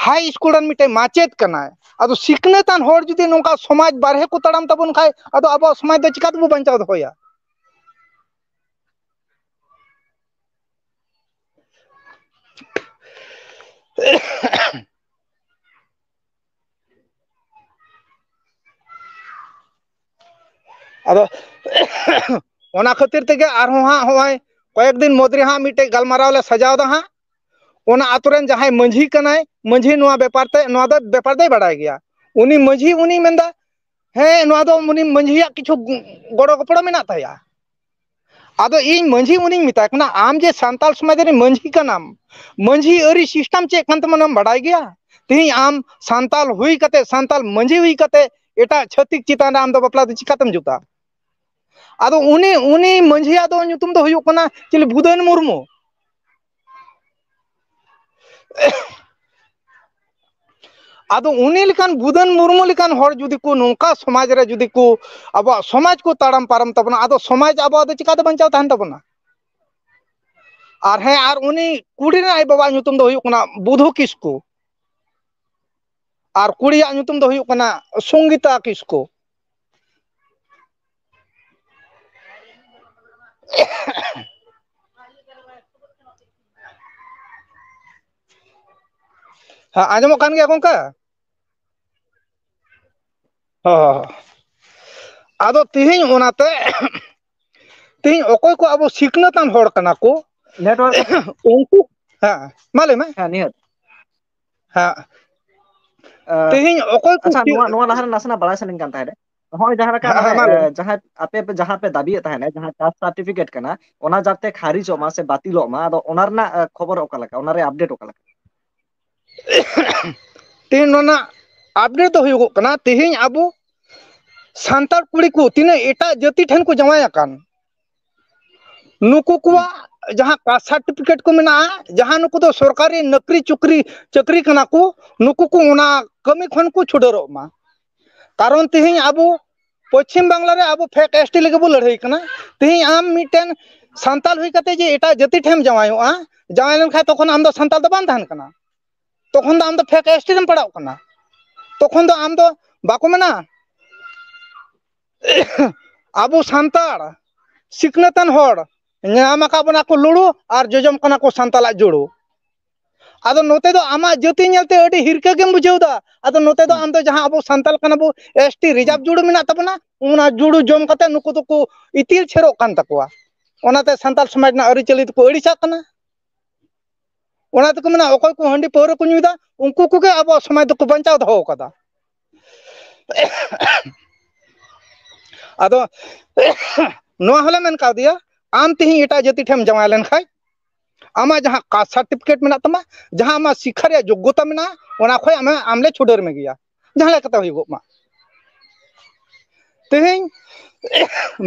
ᱦᱟᱭ ᱥᱠᱩᱞ ᱨᱮᱱ ᱢᱤᱫᱴᱮᱱ ᱢᱟᱪᱮᱫ ᱠᱟᱱᱟᱭ᱾ ᱟᱫᱚ ᱥᱤᱠᱷᱱᱟᱹᱛᱟᱱ ᱦᱚᱲ ᱡᱩᱫᱤ ᱱᱚᱝᱠᱟ ᱥᱚᱢᱟᱡᱽ ᱵᱟᱨᱦᱮ ᱠᱚ ᱛᱟᱲᱟᱢ ᱛᱟᱵᱚᱱ ᱠᱷᱟᱡ, ᱟᱫᱚ ᱟᱵᱚᱣᱟᱜ ᱥᱚᱢᱟᱡᱽ ᱫᱚ ᱪᱤᱠᱟ ᱛᱮᱵᱚ ᱵᱟᱧᱪᱟᱣ ᱫᱚᱦᱚᱭᱟ? ᱟᱫᱚ ᱚᱱᱟ ᱠᱷᱟᱹᱛᱤᱨ ᱛᱮᱜᱮ ᱟᱨᱦᱚᱸ ᱦᱟᱸᱜ ᱦᱚᱸᱜᱼᱚᱭ ᱠᱚᱭᱮᱠ ᱫᱤᱱ ᱢᱚᱫᱽᱫᱷᱮ ᱦᱟᱸᱜ ᱢᱤᱫᱴᱮᱡ ᱜᱟᱞᱢᱟᱨᱟᱣ ᱞᱮ ᱥᱟᱡᱟᱣ ᱫᱟ ᱦᱟᱸᱜ᱾ ᱚᱱᱟ ᱟᱛᱳ ᱨᱮᱱ ᱡᱟᱦᱟᱸᱭ ᱢᱟᱹᱡᱷᱤ ᱠᱟᱱᱟᱭ, ᱢᱟᱹᱡᱷᱤ ᱱᱚᱣᱟ ᱵᱮᱯᱟᱨ ᱛᱮ, ᱱᱚᱣᱟ ᱫᱚ ᱵᱮᱯᱟᱨ ᱫᱚᱭ ᱵᱟᱰᱟᱭ ᱜᱮᱭᱟ᱾ ᱩᱱᱤ ᱢᱟᱹᱡᱷᱤ ᱩᱱᱤ ᱢᱮᱱᱫᱟ, ᱦᱮᱸ, ᱱᱚᱣᱟ ᱫᱚ ᱩᱱᱤ ᱢᱟᱹᱡᱷᱤᱭᱟᱜ ᱠᱤᱪᱷᱩ ᱜᱚᱲᱚ ᱜᱚᱯᱚᱲᱚ ᱢᱮᱱᱟᱜ ᱛᱟᱭᱟ᱾ ᱟᱫᱚ ᱤᱧ ᱢᱟᱹᱡᱷᱤ ᱩᱱᱤᱧ ᱢᱮᱛᱟᱭ ᱠᱟᱱᱟ, ᱟᱢ ᱡᱮ ᱥᱟᱱᱛᱟᱞ ᱥᱚᱢᱟᱡᱽ ᱨᱮᱱ ᱢᱟᱹᱡᱷᱤ ᱠᱟᱱᱟᱢ, ᱢᱟᱹᱡᱷᱤ ᱟᱹᱨᱤ system ᱪᱮᱫ ᱠᱟᱱ ᱛᱟᱵᱚᱱᱟᱢ ᱵᱟᱰᱟᱭ ᱜᱮᱭᱟ? ᱛᱮᱦᱮᱧ ᱟᱢ ᱥᱟᱱᱛᱟᱞ ᱦᱩᱭ ᱠᱟᱛᱮ, ᱥᱟᱱᱛᱟᱞ ᱢᱟᱹᱡᱷᱤ ᱦᱩᱭ ᱠᱟᱛᱮ ᱮᱴᱟᱜ ᱪᱷᱟᱹᱛᱤᱠ ᱪᱮᱛᱟᱱ ᱨᱮ ᱟᱢ ᱫᱚ ᱵᱟᱯᱞᱟ ᱫᱚ ᱪᱤᱠᱟᱛᱮᱢ ᱡᱩᱛᱟ? ᱟᱫᱚ ᱩᱱᱤ, ᱩᱱᱤ ᱢᱟᱹᱡᱷᱤᱭᱟᱜ ᱫᱚ ᱧᱩᱛᱩᱢ ᱫᱚ ᱦᱩᱭᱩᱜ ᱠᱟᱱᱟ ᱪᱤᱞᱤ, ᱵᱩᱫᱷᱟᱹᱱ ᱢᱩᱨᱢᱩ᱾ ᱟᱫᱚ ᱩᱱᱤ ᱞᱮᱠᱟᱱ ᱵᱩᱫᱷᱟᱹᱱ ᱢᱩᱨᱢᱩ ᱞᱮᱠᱟᱱ ᱦᱚᱲ ᱡᱩᱫᱤ ᱠᱚ ᱱᱚᱝᱠᱟ ᱥᱚᱢᱟᱡᱽ ᱨᱮ ᱡᱩᱫᱤ ᱠᱚ ᱟᱵᱚᱣᱟᱜ ᱥᱚᱢᱟᱡᱽ ᱠᱚ ᱛᱟᱲᱟᱢ ᱯᱟᱨᱚᱢ ᱛᱟᱵᱚᱱᱟ, ᱟᱫᱚ ᱥᱚᱢᱟᱡᱽ ᱟᱵᱚᱣᱟᱜ ᱫᱚ ᱪᱤᱠᱟᱛᱮ ᱵᱟᱧᱪᱟᱣ ᱛᱟᱦᱮᱱ ᱛᱟᱵᱚᱱᱟ? ᱟᱨ ᱦᱮᱸ, ᱟᱨ ᱩᱱᱤ ᱠᱩᱲᱤ ᱨᱮᱱ ᱟᱡ ᱵᱟᱵᱟᱣᱟᱜ ᱧᱩᱛᱩᱢ ᱫᱚ ᱦᱩᱭᱩᱜ ᱠᱟᱱᱟ ᱵᱩᱫᱷᱩ ᱠᱤᱥᱠᱩ, ᱟᱨ ᱠᱩᱲᱤᱭᱟᱜ ᱧᱩᱛᱩᱢ ᱫᱚ ᱦᱩᱭᱩᱜ ᱠᱟᱱᱟ ᱥᱚᱝᱜᱤᱛᱟ ᱠᱤᱥᱠᱩ᱾ ᱦᱮᱸ, ᱟᱸᱡᱚᱢᱚᱜ ᱠᱟᱱ ᱜᱮᱭᱟ ᱜᱚᱝᱠᱮ? ᱦᱚᱸ, ᱦᱚᱸ, ᱦᱚᱸ᱾ ᱟᱫᱚ ᱛᱤᱦᱤᱧ ᱚᱱᱟᱛᱮ, ᱛᱤᱦᱤᱧ ᱚᱠᱚᱭ ᱠᱚ ᱟᱵᱚ ᱥᱤᱠᱷᱱᱟᱹᱛᱟᱱ ᱦᱚᱲ ᱠᱟᱱᱟ ᱠᱚ, network᱾ ᱩᱱᱠᱩ, ᱦᱮᱸ, ᱢᱟ ᱞᱟᱹᱭ ᱢᱮ᱾ ᱦᱮᱸ, ᱱᱤᱦᱟᱹᱛ᱾ ᱦᱮᱸ᱾ ᱟᱸ, ᱛᱤᱦᱤᱧ ᱚᱠᱚᱭ ᱠᱚ ᱟᱪᱪᱷᱟ, ᱥᱤ- ᱱᱚᱣᱟ, ᱱᱚᱣᱟ ᱞᱟᱦᱟᱨᱮ ᱱᱟᱥᱮᱱᱟᱜ ᱵᱟᱲᱟᱭ ᱥᱟᱱᱟᱧ ᱠᱟᱱ ᱛᱟᱦᱮᱸᱫ᱾ ᱱᱚᱜᱼᱚᱭ ᱡᱟᱦᱟᱸ ᱞᱮᱠᱟ ᱦᱮᱸ, ᱱᱚᱰᱮ, ᱦᱮᱸ, ᱢᱟ ᱞᱟᱹᱭ ᱢᱮ᱾ ᱮ, ᱡᱟᱦᱟᱸ ᱟᱯᱮ ᱯᱮ, ᱡᱟᱦᱟᱸ ᱯᱮ ᱫᱟᱵᱤᱭᱮᱫ ᱛᱟᱦᱮᱸᱫ, ᱡᱟᱦᱟᱸ caste certificate ᱠᱟᱱᱟ, ᱚᱱᱟ ᱡᱟᱛᱮ ᱠᱷᱟᱨᱤᱡᱚᱜ ᱢᱟ ᱥᱮ ᱵᱟᱹᱛᱤᱞᱚᱜ ᱢᱟ, ᱟᱫᱚ ᱚᱱᱟ ᱨᱮᱱᱟᱜ, ᱮ, ᱠᱷᱚᱵᱚᱨ ᱚᱠᱟ ᱞᱮᱠᱟ, ᱚᱱᱟ ᱨᱮᱭᱟᱜ update ᱚᱠᱟ ᱞᱮᱠᱟ? ᱛᱮᱦᱮᱧ ᱱᱚᱣᱟ ᱨᱮᱱᱟᱜ update ᱫᱚ ᱦᱩᱭᱩᱜᱚᱜ ᱠᱟᱱᱟ, ᱛᱮᱦᱮᱧ ᱟᱵᱚ ᱥᱟᱱᱛᱟᱲ ᱠᱩᱲᱤ ᱠᱚ ᱛᱤᱱᱟᱹᱜ ᱮᱴᱟᱜ ᱡᱟᱹᱛᱤ ᱴᱷᱮᱱ ᱠᱚ ᱡᱟᱶᱟᱭ ᱟᱠᱟᱱ, ᱱᱩᱠᱩ ᱠᱚᱣᱟᱜ ᱡᱟᱦᱟᱸ caste certificate ᱠᱚ ᱢᱮᱱᱟᱜᱼᱟ, ᱡᱟᱦᱟᱸ ᱱᱩᱠᱩ ᱫᱚ ᱥᱚᱨᱠᱟᱨᱤ ᱱᱚᱠᱨᱤ ᱪᱩᱠᱨᱤ, ᱪᱟᱹᱠᱨᱤ ᱠᱟᱱᱟ ᱠᱚ, ᱱᱩᱠᱩ ᱠᱚ ᱚᱱᱟ ᱠᱟᱹᱢᱤ ᱠᱷᱚᱱ ᱠᱚ ᱪᱷᱩᱰᱟᱹᱨᱚᱜ ᱢᱟ᱾ ᱠᱟᱨᱚᱱ ᱛᱮᱦᱮᱧ ᱟᱵᱚ ᱯᱚᱪᱷᱤᱢ ᱵᱟᱝᱞᱟ ᱨᱮ ᱟᱵᱚ fake S T ᱞᱟᱹᱜᱤᱫ ᱵᱚ ᱞᱟᱹᱲᱦᱟᱹᱭ ᱠᱟᱱᱟ᱾ ᱛᱮᱦᱮᱧ ᱟᱢ ᱢᱤᱫᱴᱮᱱ ᱥᱟᱱᱛᱟᱞ ᱦᱩᱭ ᱠᱟᱛᱮ ᱡᱮ ᱮᱴᱟᱜ ᱡᱟᱹᱛᱤ ᱴᱷᱮᱱ ᱡᱟᱶᱟᱭᱚᱜᱼᱟ, ᱡᱟᱶᱟᱭ ᱞᱮᱱᱠᱷᱟᱱ ᱛᱚᱠᱷᱚᱱ ᱟᱢ ᱫᱚ ᱥᱟᱱᱛᱟᱞ ᱫᱚ ᱵᱟᱢ ᱛᱟᱦᱮᱱ ᱠᱟᱱᱟ, ᱛᱚᱠᱷᱚᱱ ᱫᱚ ᱟᱢ ᱫᱚ fake S T ᱨᱮᱢ ᱯᱟᱲᱟᱜ ᱠᱟᱱᱟ᱾ ᱛᱚᱠᱷᱚᱱ ᱫᱚ ᱟᱢ ᱫᱚ, ᱵᱟᱠᱚ ᱢᱮᱱᱟ, ᱟᱵᱚ ᱥᱟᱱᱛᱟᱲ ᱥᱤᱠᱷᱱᱟᱹᱛᱟᱱ ᱦᱚᱲ ᱧᱟᱢ ᱟᱠᱟᱫ ᱵᱚᱱᱟ ᱠᱚ ᱞᱩᱲᱩ ᱟᱨ ᱡᱚᱡᱚᱢ ᱠᱟᱱᱟ ᱠᱚ ᱥᱟᱱᱛᱟᱞᱟᱜ ᱡᱩᱲᱩ᱾ ᱟᱫᱚ ᱱᱚᱛᱮ ᱫᱚ ᱟᱢᱟᱜ ᱡᱟᱹᱛᱤ ᱧᱮᱞᱛᱮ ᱟᱹᱰᱤ ᱦᱤᱨᱠᱟᱹ ᱜᱮᱢ ᱵᱩᱡᱷᱟᱹᱣ ᱫᱟ᱾ ᱟᱫᱚ ᱱᱚᱛᱮ ᱫᱚ ᱦᱩᱸ᱾ ᱟᱢ ᱫᱚ ᱡᱟᱦᱟᱸ ᱟᱵᱚ ᱥᱟᱱᱛᱟᱞ ᱠᱟᱱᱟ ᱵᱚ, S T reserve ᱦᱩᱸ᱾ ᱡᱩᱲᱩ ᱢᱮᱱᱟᱜ ᱛᱟᱵᱚᱱᱟ, ᱚᱱᱟ ᱡᱩᱲᱩ ᱡᱚᱢ ᱠᱟᱛᱮ ᱱᱩᱠᱩ ᱫᱚᱠᱚ ᱤᱛᱤᱞ ᱪᱷᱮᱨᱚᱜ ᱠᱟᱱ ᱛᱟᱠᱚᱣᱟ᱾ ᱚᱱᱟᱛᱮ ᱥᱟᱱᱛᱟᱞ ᱥᱚᱢᱟᱡᱽ ᱨᱮᱱᱟᱜ ᱟᱹᱨᱤᱪᱟᱹᱞᱤ ᱫᱚᱠᱚ ᱟᱹᱲᱤᱥᱟᱜ ᱠᱟᱱᱟ᱾ ᱚᱱᱟ ᱛᱮᱠᱚ ᱢᱮᱱᱟ, ᱚᱠᱚᱭ ᱠᱚ ᱦᱟᱺᱰᱤ ᱯᱟᱹᱣᱨᱟᱹ ᱠᱚ ᱧᱩᱭᱮᱫᱟ, ᱩᱱᱠᱩ ᱠᱚᱜᱮ ᱟᱵᱚᱣᱟᱜ ᱥᱚᱢᱟᱡᱽ ᱫᱚᱠᱚ ᱵᱟᱧᱪᱟᱣ ᱫᱚᱦᱚ ᱟᱠᱟᱫᱟ᱾ ᱟᱫᱚ ᱱᱚᱣᱟ ᱦᱚᱸᱞᱮ ᱢᱮᱱ ᱠᱟᱣᱫᱮᱭᱟ, ᱟᱢ ᱛᱮᱦᱮᱧ ᱮᱴᱟᱜ ᱡᱟᱹᱛᱤ ᱴᱷᱮᱱ ᱡᱟᱶᱟᱭ ᱞᱮᱱᱠᱷᱟᱱ, ᱟᱢᱟᱜ ᱡᱟᱦᱟᱸ ᱠᱟᱥᱴ ᱥᱟᱨᱴᱤᱯᱷᱤᱠᱮᱴ ᱢᱮᱱᱟᱜ ᱛᱟᱢᱟ, ᱡᱟᱦᱟᱸ ᱟᱢᱟᱜ ᱥᱤᱠᱠᱷᱟ ᱨᱮᱭᱟᱜ ᱡᱳᱜᱽᱜᱚᱛᱟ ᱢᱮᱱᱟᱜᱼᱟ, ᱚᱱᱟ ᱠᱷᱚᱱ ᱟᱢ, ᱟᱢᱞᱮ ᱪᱷᱩᱰᱟᱹᱨ ᱢᱮᱜᱮᱭᱟ, ᱡᱟᱦᱟᱸ ᱞᱮᱠᱟᱛᱮ ᱦᱩᱭᱩᱜᱚᱜ ᱢᱟ᱾ ᱛᱮᱦᱮᱧ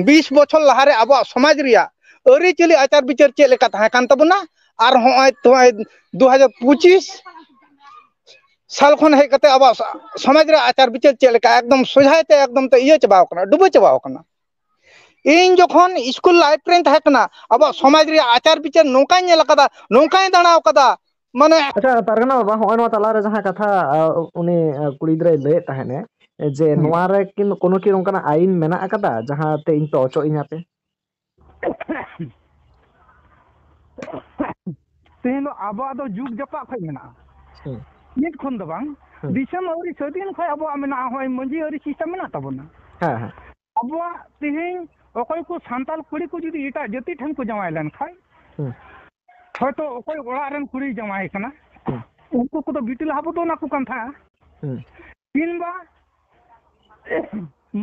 ᱵᱤᱥ ᱵᱚᱪᱷᱚᱨ ᱞᱟᱦᱟᱨᱮ ᱟᱵᱚᱣᱟᱜ ᱥᱚᱢᱟᱡᱽ ᱨᱮᱭᱟᱜ ᱟᱹᱨᱤᱪᱟᱹᱞᱤ, ᱟᱪᱟᱨ ᱵᱤᱪᱟᱹᱨ ᱪᱮᱫ ᱞᱮᱠᱟ ᱛᱟᱦᱮᱸ ᱠᱟᱱ ᱛᱟᱵᱚᱱᱟ, ᱟᱨ ᱦᱚᱸᱜᱼᱚᱭ, ᱦᱚᱸᱜᱼᱚᱭ ᱫᱩ ᱦᱟᱡᱟᱨ ᱯᱚᱸᱪᱤᱥ ᱥᱟᱞ ᱠᱷᱚᱱ ᱦᱮᱡ ᱠᱟᱛᱮ ᱟᱵᱚᱣᱟᱜ ᱥᱚ-, ᱥᱚᱢᱟᱡᱽ ᱨᱮᱭᱟᱜ ᱟᱪᱟᱨ ᱵᱤᱪᱟᱹᱨ ᱪᱮᱫ ᱞᱮᱠᱟ, ᱮᱠᱫᱚᱢ ᱥᱚᱡᱷᱟᱭ ᱛᱮ ᱮᱠᱫᱚᱢ ᱛᱮ ᱤᱭᱟᱹ ᱪᱟᱵᱟᱣ ᱠᱟᱱᱟ, ᱰᱩᱵᱟᱹ ᱪᱟᱵᱟᱣ ᱠᱟᱱᱟ᱾ ᱤᱧ ᱡᱚᱠᱷᱚᱱ ᱥᱠᱩᱞ ᱞᱟᱭᱤᱯᱷ ᱨᱮᱧ ᱛᱟᱦᱮᱸ ᱠᱟᱱᱟ, ᱟᱵᱚᱣᱟᱜ ᱥᱚᱢᱟᱡᱽ ᱨᱮᱭᱟᱜ ᱟᱪᱟᱨ ᱵᱤᱪᱟᱹᱨ ᱱᱚᱝᱠᱟᱧ ᱧᱮᱞ ᱟᱠᱟᱫᱟ, ᱱᱚᱝᱠᱟᱧ ᱫᱟᱬᱟ ᱟᱠᱟᱫᱟ, ᱢᱟᱱᱮ ᱟᱪᱪᱷᱟ, ᱯᱟᱨᱜᱟᱱᱟ ᱵᱟᱵᱟ, ᱦᱚᱸᱜᱼᱚᱭ ᱱᱚᱣᱟ ᱛᱟᱞᱟᱨᱮ ᱡᱟᱦᱟᱸ ᱠᱟᱛᱷᱟ, ᱟ, ᱩᱱᱤ, ᱟ, ᱠᱩᱲᱤ ᱜᱤᱫᱽᱨᱟᱹᱭ ᱞᱟᱹᱭᱮᱫ ᱛᱟᱦᱮᱸᱱᱮ, ᱡᱮ ᱦᱩᱸ᱾ ᱱᱚᱣᱟ ᱨᱮ ᱠᱤ ᱠᱳᱱᱳ ᱠᱤ ᱚᱱᱠᱟᱱᱟᱜ ᱟᱭᱤᱱ ᱢᱮᱱᱟᱜ ᱟᱠᱟᱫᱟ ᱡᱟᱦᱟᱸ ᱛᱮ ᱤᱧ ᱯᱮ ᱚᱪᱚᱜ ᱤᱧᱟ ᱯᱮ? ᱛᱮᱦᱮᱧ ᱫᱚ ᱟᱵᱚᱣᱟᱜ ᱫᱚ ᱡᱩᱜᱽ ᱡᱟᱯᱟᱜ ᱠᱷᱚᱱ ᱢᱮᱱᱟᱜᱼᱟ᱾ ᱦᱩᱸ᱾ ᱱᱤᱛ ᱠᱷᱚᱱ ᱫᱚ ᱵᱟᱝ, ᱦᱩᱸ᱾ ᱫᱤᱥᱚᱢ ᱟᱹᱣᱨᱤ ᱥᱟᱹᱫᱷᱤᱱ ᱠᱷᱚᱱ ᱟᱵᱚᱣᱟᱜ ᱢᱮᱱᱟᱜᱼᱟ, ᱦᱚᱸᱜᱼᱚᱭ ᱢᱟᱹᱡᱷᱤ ᱟᱹᱨᱤ system ᱢᱮᱱᱟᱜ ᱛᱟᱵᱚᱱᱟ᱾ ᱦᱮᱸ, ᱦᱮᱸ᱾ ᱟᱵᱚᱣᱟᱜ ᱛᱮᱦᱮᱧ ᱚᱠᱚᱭ ᱠᱚ ᱥᱟᱱᱛᱟᱲ ᱠᱩᱲᱤ ᱠᱚ ᱡᱩᱫᱤ ᱮᱴᱟᱜ ᱡᱟᱹᱛᱤ ᱴᱷᱮᱱ ᱠᱚ ᱡᱟᱶᱟᱭ ᱞᱮᱱ ᱠᱷᱟᱱ, ᱦᱩᱸ᱾ ᱦᱚᱭᱛᱳ ᱚᱠᱚᱭ ᱚᱲᱟᱜ ᱨᱮᱱ ᱠᱩᱲᱤᱭ ᱡᱟᱶᱟᱭ ᱠᱟᱱᱟ, ᱦᱩᱸ᱾ ᱩᱱᱠᱩ ᱠᱚᱫᱚ ᱵᱤᱴᱟᱹ ᱞᱟᱦᱟ ᱵᱚ ᱫᱚᱱ ᱟᱠᱚ ᱠᱟᱱ ᱛᱟᱦᱮᱸᱫᱼᱟ᱾ ᱦᱩᱸ᱾ ᱠᱤᱝᱵᱟ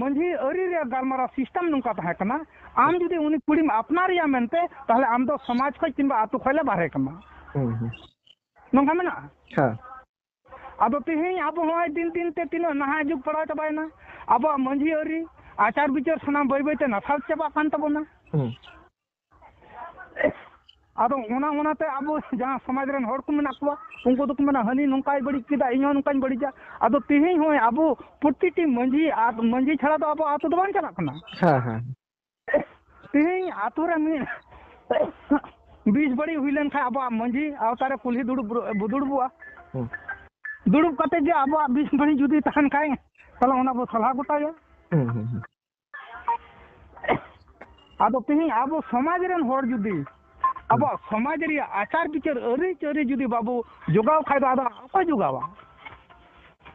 ᱢᱟᱹᱡᱷᱤ ᱟᱹᱨᱤ ᱨᱮᱭᱟᱜ ᱜᱟᱞᱢᱟᱨᱟᱣ system ᱱᱚᱝᱠᱟ ᱛᱟᱦᱮᱸ ᱠᱟᱱᱟ, ᱟᱢ ᱡᱩᱫᱤ ᱩᱱᱤ ᱠᱩᱲᱤᱢ ᱟᱯᱱᱟᱨᱮᱭᱟ ᱢᱮᱱᱛᱮ, ᱛᱟᱦᱞᱮ ᱟᱢ ᱫᱚ ᱥᱚᱢᱟᱡᱽ ᱠᱷᱚᱡ ᱠᱤᱝᱵᱟ ᱟᱹᱛᱩ ᱠᱷᱚᱡ ᱞᱮ ᱵᱟᱦᱨᱮ ᱠᱟᱢᱟ᱾ ᱦᱩᱸ, ᱦᱩᱸ᱾ ᱱᱚᱝᱠᱟ ᱢᱮᱱᱟᱜᱼᱟ᱾ ᱦᱮᱸ᱾ ᱟᱫᱚ ᱛᱮᱦᱮᱧ ᱟᱵᱚ ᱦᱚᱸᱜᱼᱚᱭ ᱫᱤᱱ ᱫᱤᱱ ᱛᱮ ᱛᱤᱱᱟᱹᱜ ᱱᱟᱦᱟᱜ ᱡᱩᱜᱽ ᱯᱟᱲᱟᱣ ᱪᱟᱵᱟᱭᱮᱱᱟ, ᱟᱵᱚᱣᱟᱜ ᱢᱟᱹᱡᱷᱤ ᱟᱹᱨᱤ, ᱟᱪᱟᱨ ᱵᱤᱪᱟᱹᱨ ᱥᱟᱱᱟᱢ ᱵᱟᱹᱭ ᱵᱟᱹᱭ ᱛᱮ ᱱᱟᱥᱟᱣ ᱪᱟᱵᱟᱜ ᱠᱟᱱ ᱛᱟᱵᱚᱱᱟ᱾ ᱦᱩᱸ᱾ ᱟᱫᱚ ᱚᱱᱟ, ᱚᱱᱟᱛᱮ ᱟᱵᱚ ᱡᱟᱦᱟᱸ ᱥᱚᱢᱟᱡᱽ ᱨᱮᱱ ᱦᱚᱲ ᱠᱚ ᱢᱮᱱᱟᱜ ᱠᱚᱣᱟ, ᱩᱱᱠᱩ ᱫᱚᱠᱚ ᱢᱮᱱᱟ, "ᱦᱟᱹᱱᱤ ᱱᱚᱝᱠᱟᱭ ᱵᱟᱹᱲᱤᱡ ᱠᱮᱫᱟ, ᱤᱧ ᱦᱚᱸ ᱱᱚᱝᱠᱟᱧ ᱵᱟᱹᱲᱤᱡᱟ᱾" ᱟᱫᱚ ᱛᱮᱦᱮᱧ ᱦᱚᱸ ᱟᱵᱚ ᱯᱨᱚᱛᱤᱴᱤ ᱢᱟᱹᱡᱷᱤ ᱟᱨ ᱢᱟᱹᱡᱷᱤ ᱪᱷᱟᱲᱟ ᱫᱚ ᱟᱵᱚ ᱟᱹᱛᱩ ᱫᱚ ᱵᱟᱝ ᱪᱟᱞᱟᱜ ᱠᱟᱱᱟ᱾ ᱦᱮᱸ, ᱦᱮᱸ᱾ ᱛᱮᱦᱮᱧ ᱟᱹᱛᱩ ᱨᱮ ᱢᱤᱫ ᱵᱤᱥ ᱵᱟᱹᱲᱤᱡ ᱦᱩᱭ ᱞᱮᱱᱠᱷᱟᱱ ᱟᱵᱚᱣᱟᱜ ᱢᱟᱹᱡᱷᱤ ᱟᱣᱛᱟ ᱨᱮ ᱠᱩᱞᱦᱤ ᱫᱩᱲᱩᱵ ᱵᱚ ᱫᱩᱲᱩᱵᱚᱜᱼᱟ᱾ ᱦᱩᱸ᱾ ᱫᱩᱲᱩᱵ ᱠᱟᱛᱮ ᱡᱮ ᱟᱵᱚᱣᱟᱜ ᱵᱤᱥ ᱵᱟᱹᱲᱤᱡ ᱡᱩᱫᱤ ᱛᱟᱦᱮᱱ ᱠᱷᱟᱱ, ᱛᱟᱦᱞᱮ ᱚᱱᱟ ᱵᱚ ᱥᱚᱞᱦᱟ ᱜᱚᱴᱟᱭᱟ᱾ ᱦᱩᱸ, ᱦᱩᱸ, ᱦᱩᱸ᱾ ᱟᱫᱚ ᱛᱮᱦᱮᱧ ᱟᱵᱚ ᱥᱚᱢᱟᱡᱽ ᱨᱮᱱ ᱦᱚᱲ ᱡᱩᱫᱤ ᱟᱵᱚᱣᱟᱜ ᱥᱚᱢᱟᱡᱽ ᱨᱮᱭᱟᱜ ᱟᱪᱟᱨ ᱵᱤᱪᱟᱹᱨ ᱟᱹᱨᱤᱪᱟᱹᱞᱤ ᱡᱩᱫᱤ ᱵᱟᱵᱚ ᱡᱚᱜᱟᱣ ᱠᱷᱟᱡ ᱫᱚ ᱟᱫᱚ ᱚᱠᱚᱭ ᱡᱚᱜᱟᱣᱟ?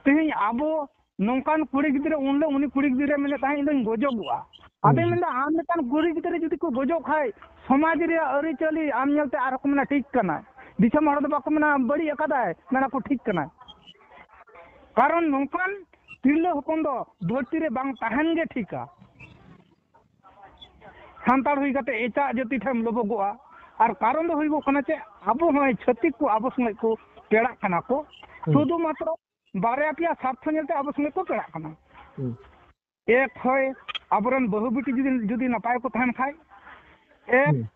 ᱛᱮᱦᱮᱧ ᱟᱵᱚ ᱱᱚᱝᱠᱟᱱ ᱠᱩᱲᱤ ᱜᱤᱫᱽᱨᱟᱹ, ᱩᱱ ᱦᱤᱞᱳᱜ ᱩᱱᱤ ᱠᱩᱲᱤ ᱜᱤᱫᱽᱨᱟᱹ ᱢᱮᱱᱮᱫ ᱛᱟᱦᱮᱸᱫ, "ᱤᱧ ᱫᱚᱧ ᱜᱚᱡᱚᱜᱚᱜᱼᱟ᱾" ᱟᱫᱚᱧ ᱦᱩᱸ᱾ ᱢᱮᱱᱫᱟ, ᱟᱢ ᱞᱮᱠᱟᱱ ᱠᱩᱲᱤ ᱜᱤᱫᱽᱨᱟᱹ ᱡᱩᱫᱤ ᱠᱚ ᱜᱚᱡᱚᱜ ᱠᱷᱟᱡ, ᱥᱚᱢᱟᱡᱽ ᱨᱮᱭᱟᱜ ᱟᱹᱨᱤᱪᱟᱹᱞᱤ ᱟᱢ ᱧᱮᱞᱛᱮ ᱟᱨ ᱦᱚᱸ ᱠᱚ ᱢᱮᱱᱟ, "ᱴᱷᱤᱠ ᱠᱟᱱᱟ, ᱫᱤᱥᱚᱢ ᱦᱚᱲ ᱫᱚ ᱵᱟᱠᱚ ᱢᱮᱱᱟ ᱵᱟᱹᱲᱤᱡ ᱟᱠᱟᱫᱟᱭ, ᱢᱮᱱᱟ ᱠᱚ ᱴᱷᱤᱠ ᱠᱟᱱᱟᱭ᱾ ᱠᱟᱨᱚᱱ ᱱᱚᱝᱠᱟᱱ ᱛᱤᱨᱞᱟᱹ ᱦᱚᱯᱚᱱ ᱫᱚ ᱫᱷᱟᱹᱨᱛᱤ ᱨᱮ ᱵᱟᱝ ᱛᱟᱦᱮᱱ ᱜᱮ ᱴᱷᱤᱠᱟ᱾ ᱥᱟᱱᱛᱟᱲ ᱦᱩᱭ ᱠᱟᱛᱮ ᱮᱴᱟᱜ ᱡᱟᱹᱛᱤ ᱴᱷᱮᱱ ᱞᱚᱵᱚᱜᱚᱜᱼᱟ᱾ ᱟᱨ ᱠᱟᱨᱚᱱ ᱫᱚ ᱦᱩᱭᱩᱜᱚᱜ ᱠᱟᱱᱟ ᱪᱮᱫ, ᱟᱵᱚ ᱦᱚᱸᱜᱼᱚᱭ ᱪᱷᱟᱹᱛᱤᱠ ᱠᱚ ᱟᱵᱚ ᱥᱚᱸᱜᱮ ᱠᱚ ᱯᱮᱲᱟᱜ ᱠᱟᱱᱟ ᱠᱚ, ᱦᱩᱸ᱾ ᱥᱩᱫᱷᱩ ᱢᱟᱛᱨᱚ ᱵᱟᱨᱭᱟ ᱯᱮᱭᱟ ᱥᱟᱨᱛᱷᱚ ᱧᱮᱞᱛᱮ ᱟᱵᱚ ᱥᱚᱸᱜᱮ ᱠᱚ ᱯᱮᱲᱟᱜ ᱠᱟᱱᱟ᱾ ᱦᱩᱸ᱾ ᱮᱠ ᱦᱚᱭ ᱟᱵᱚᱨᱮᱱ ᱵᱟᱹᱦᱩ ᱵᱤᱴᱤ ᱡᱩᱫᱤ, ᱡᱩᱫᱤ ᱱᱟᱯᱟᱭ ᱠᱚ ᱛᱟᱦᱮᱱ ᱠᱷᱟᱡ, ᱮᱠ ᱦᱩᱸ᱾